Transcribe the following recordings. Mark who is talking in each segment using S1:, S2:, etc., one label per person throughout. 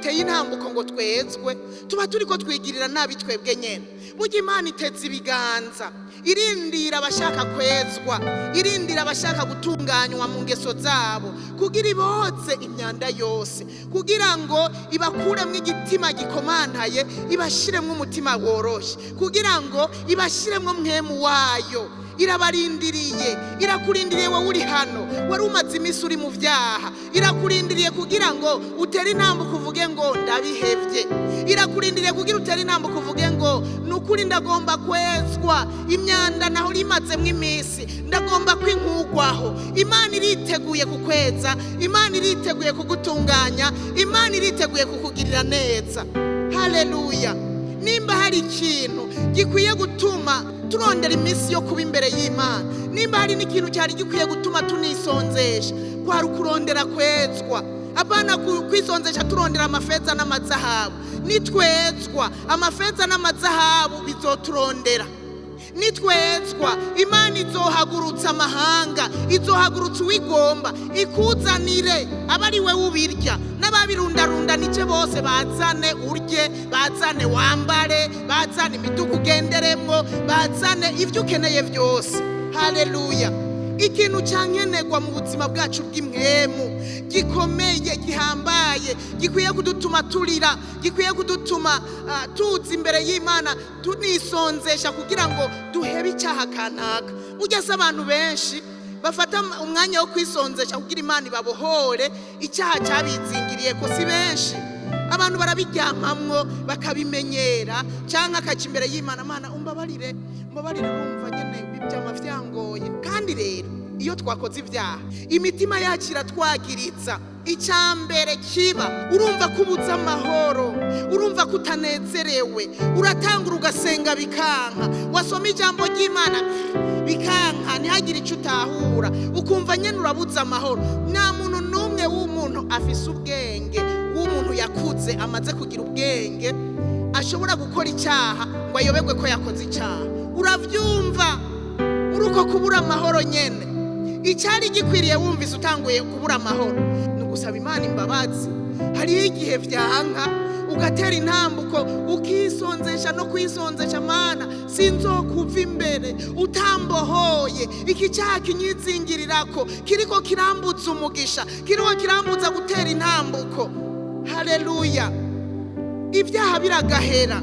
S1: Tudateye intambuko ngo twezwe, tuba turi ko twigirira nabi twebwe nyene. Burya Imana iteze ibiganza, irindira abashaka kwezwa, irindira abashaka gutunganywa mu ngeso zabo, kugira iboze imyanda yose, kugira ngo ibakuremo igitima gikomantaye, ibashiremo umutima woroshe, kugira ngo ibashiremo mwemu wayo. Irabarindiriye, irakurindiriye wowe uri hano wari umaze iminsi uri mu byaha. Irakurindiriye kugira ngo utere intambwe uvuge ngo ndabihevye. Irakurindiriye kugira utere intambwe uvuge ngo ni ukuri ndagomba kwezwa, imyanda naho rimazemwo iminsi ndagomba kwinkugwaho. Imana iriteguye kukweza, Imana iriteguye kugutunganya, Imana iriteguye kukugirira neza. Haleluya! Nimba hari ikintu gikwiye gutuma turondera iminsi yo kuba imbere y'Imana, nimba hari n'ikintu cyari gikwiye gutuma tunisonzesha, kwari ukurondera kwezwa, apana kwisonzesha turondera amafeza n'amazahabu. Nitwezwa, amafeza n'amazahabu bizoturondera. Nitwezwa, Imana izohagurutsa amahanga, izohagurutsa uwigomba ikuzanire, aba ari we ubirya n'ababirundarundanije bose, bazane urye, bazane wambare, bazane imiduga ugenderemwo, bazane ibyo ukeneye byose. Haleluya! Ikintu cyankenerwa mu buzima bwacu bw'impwemu gikomeye, gihambaye, gikwiye kudutuma turira, gikwiye kudutuma tuza imbere y'Imana tunisonzesha kugira ngo duhebe icyaha kanaka. Burya se abantu benshi bafata umwanya wo kwisonzesha kugira Imana ibabohore icyaha cyabizingiriye ko si benshi. Abantu barabiryamamwo bakabimenyera, cyangwa akaca imbere y'Imana: "Mana, umbabarire, umbabarire, urumva nyene byama vyangoye." Kandi rero iyo twakoze ibyaha, imitima yacu iratwagiriza. Icya mbere kiba, urumva ko ubuze amahoro, urumva ko utanezerewe, uratangura ugasenga bikanka, wasoma ijambo ry'Imana bikanka, ntihagire icyo utahura, ukumva nyine urabuze amahoro. Nta muntu n'umwe w'umuntu afise ubwenge, w'umuntu yakuze amaze kugira ubwenge, ashobora gukora icyaha ngo ayoberwe ko yakoze icyaha. Urabyumva muri uko kubura amahoro nyene. Icyari gikwiriye, wumvise utanguye kubura amahoro, ni ugusaba Imana imbabazi. Hariho igihe vyanka, ugatera intambuko, ukisonzesha no kwisonzesha: "Mana, sinzokuva imbere utambohoye iki cyaha kinyizingirirako, kiriko kirambuza umugisha, kiriko kirambuza gutera intambuko." Haleluya! Ibyaha biragahera,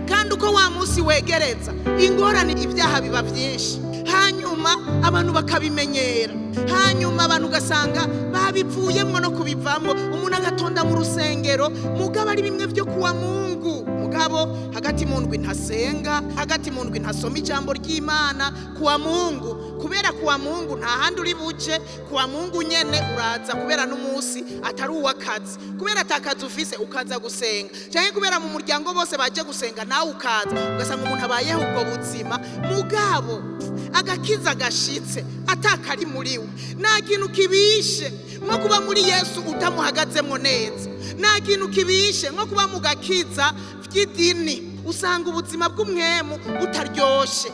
S1: kandi uko wa munsi wegereza ingorane, ibyaha biba byinshi, hanyuma abantu bakabimenyera, hanyuma abantu ugasanga babivuyemo no kubivamo. Umuntu agatonda mu rusengero, mugabo ari bimwe byo kuwa Mungu, mugabo hagati mu ndwi ntasenga, hagati mu ndwi ntasoma ijambo ry'Imana. Kuwa Mungu, kubera kuwa Mungu nta handi uri buje, kuwa Mungu nyene uraza, kubera n'umunsi atari uw'akazi, kubera atakazi ufise ukaza gusenga, cyangwa kubera mu muryango bose baje gusenga nawe ukaza. Ugasanga umuntu abayeho ubwo buzima, mugabo agakiza gashitse atakari muri we. Nta kintu kibishe nko kuba muri Yesu utamuhagazemo neza. Nta kintu kibishe nko kuba mu gakiza by'idini, usanga ubuzima bw'umwemu butaryoshe.